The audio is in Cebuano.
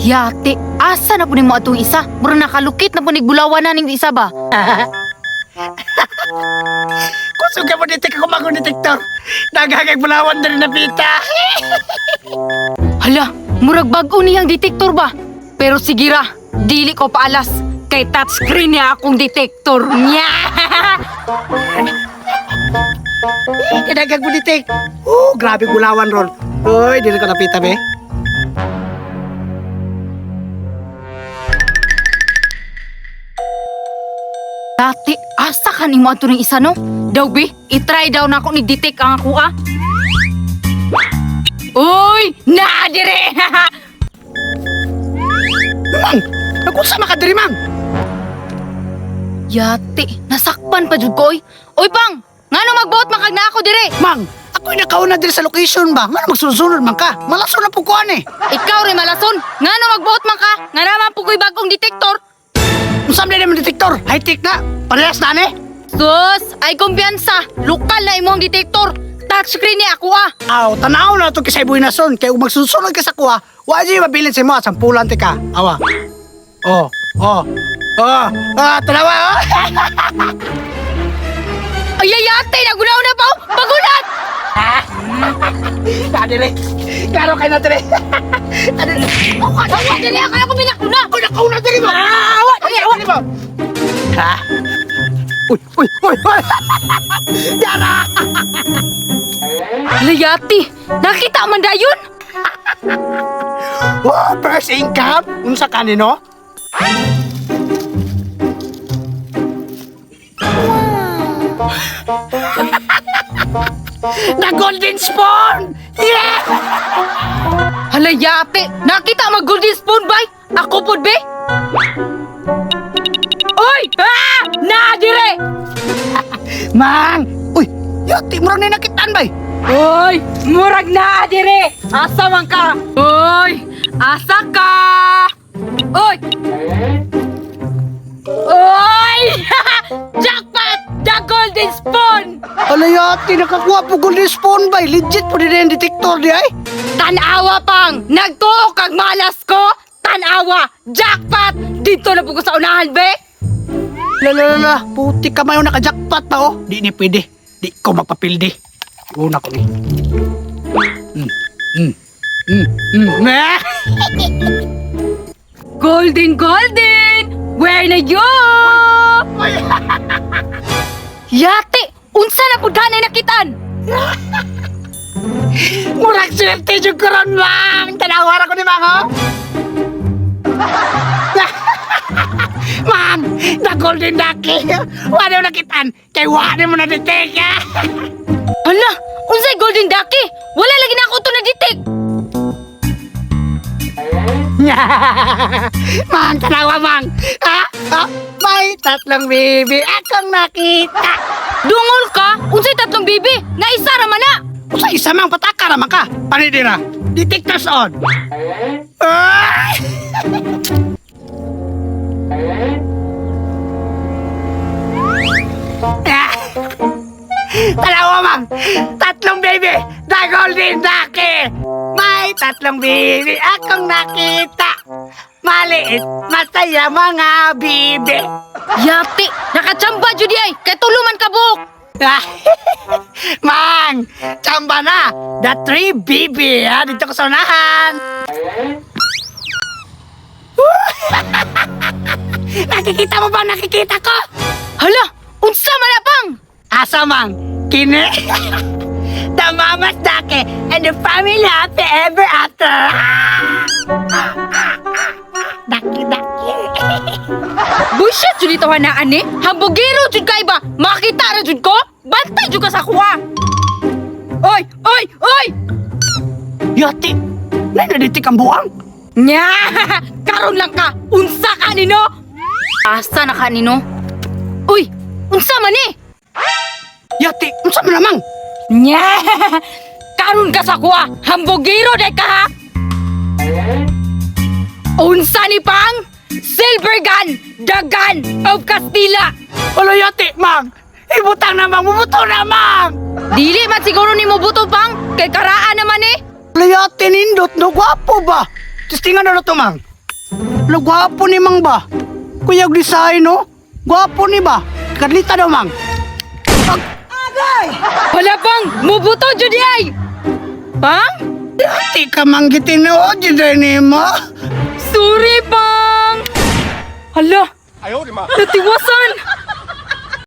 Yate, asa na po nimo atong isa? Mura nakalukit na po ni bulawan na ning isa ba? Kusog ka mo detect ako bagong detektor. Naghagag bulawan na rin napita. Hala, murag bag-o niyang detektor ba? Pero sige ra, dili ko paalas. Kay touchscreen niya akong detektor. Nya! Kinagag mo detect. Oh, grabe bulawan ron. Uy, dili ko napita be. Dati, asa ka nimo ato ning isa no? Daw be, itry daw na ako ni detect ang ako ah. Uy, naa dire. Mang, nakunsa makadiri mang? Yate, nasakpan pa jud ko oy. Oy pang, ngano magbuot man kag naa ako dire? Mang, ako'y nakauna diri sa location ba? Ngano magsunod-sunod man ka? Malason na po ko ani. Ikaw rin malason. Ngano magbuot man ka? Nga naman po ko'y bagong detektor. Unsa man naman detektor? High-tech na. Parehas na ani. Sus, ay kumpiyansa. Lokal na imong detektor. Touchscreen ni ako ah. Aw, tanaw na to kisay buhay nason. Kay kung magsunod ka sa kuha, wa jud mabilin sa imo sampulan ti ka. Awa. Oh, oh. Oh, ah, tanawa oh. Ay, ay, ate, nagunaw na pa oh. Pagulat! Na dire. Klaro kay na dire. Ano? Awa, dali ako ako binakuna. Ako nakauna dire mo. Awa, dali, awa. Dire mo. Ha? Uy, uy, uy, uy. Dara. Layati, nakita man dayon. Wow, first income. Unsa kanino? The golden spoon! Yeah! Halayate, nakita mag golden spoon bay. Ako pod be. Oy! Ah! Na dire! Mang! Uy, yati mo rin nakitaan bay. Oy, murag na dire. Asa man ka? Oy, asa ka? Oy! Oy! Jackpot! The golden spoon! Alayati, nakakuha po golden spoon bay. Legit po din ang detector di ay. Tanawa pang! Nagtuo kag malas ko! Tanawa! Jackpot! Dito na po ko sa unahan, be! La la la la, puti ka mayo nakajackpot pa oh. Di ni pwede. Di ko magpapildi. Una ko ni. Mm, mm, mm, mm. Eh! Golden, golden! Where na you? Yate! Unsa na pud ka na nakitaan? Murag swerte jud ko ron, mang. Tanawa ra ko ni mang oh. Mang, the golden ducky. Wala mo nakitaan. Kay wala mo na detect. ah. Hala! Unsay golden ducky? Wala lagi na ako to na-detect! Mang, tanawa, mang. Ha? Ha? May tatlong bibi akong nakita. Dungol ka? Unsay tatlong bibi? Nga isa ra man na! Usa isa mang pataka ra man ka. Panidira. Detectors on. Ay! Ah! Tanawa, mang. Tatlong baby. The golden ducky. May tatlong baby akong nakita. Maliit, masaya mga bibi. Yate! Nakachamba jud ay! Kay tulo man ka buok! Ah, Mang, tsamba na! The three BB, ha? Dito ko sa unahan! Nakikita mo ba? Nakikita ko! Hala! Unsa man na pang? Asa, Mang? Kini? The mama's ducky and the family happy ever after! Ducky, ducky! Bullshit jud ito hanaan eh! Hambugero jud kay ba? Makita ra jud ko? Bantay jud ka sa kuha! Oy! Oy! Oy! Yati! Nanaditik ang buwang! Nya! Karon lang ka! Unsa ka nino? Asa na ka nino? Uy! Unsa man eh? Yati! Unsa man namang? Nya! Karon ka sa kuha! Hambugero day ka ha! Unsa ni pang? Silver gun! The gun of Castilla! Olo, yati, Mang! Ibutang na, Mang! Bubuto na, Mang! Dili man siguro nimo buto pang! Kay karaan naman eh! Layate nindot no gwapo ba? Testingan na to, mang. Lo, gwapo ni Mang ba? Kuya, design, no? Gwapo ni ba? Kadlita daw, Mang. Hala, Pang! Mubuto jud di ay! Pang? Di ka mang gitinuod, yun ni mo. Sorry, Pang! Hala! Natiwasan!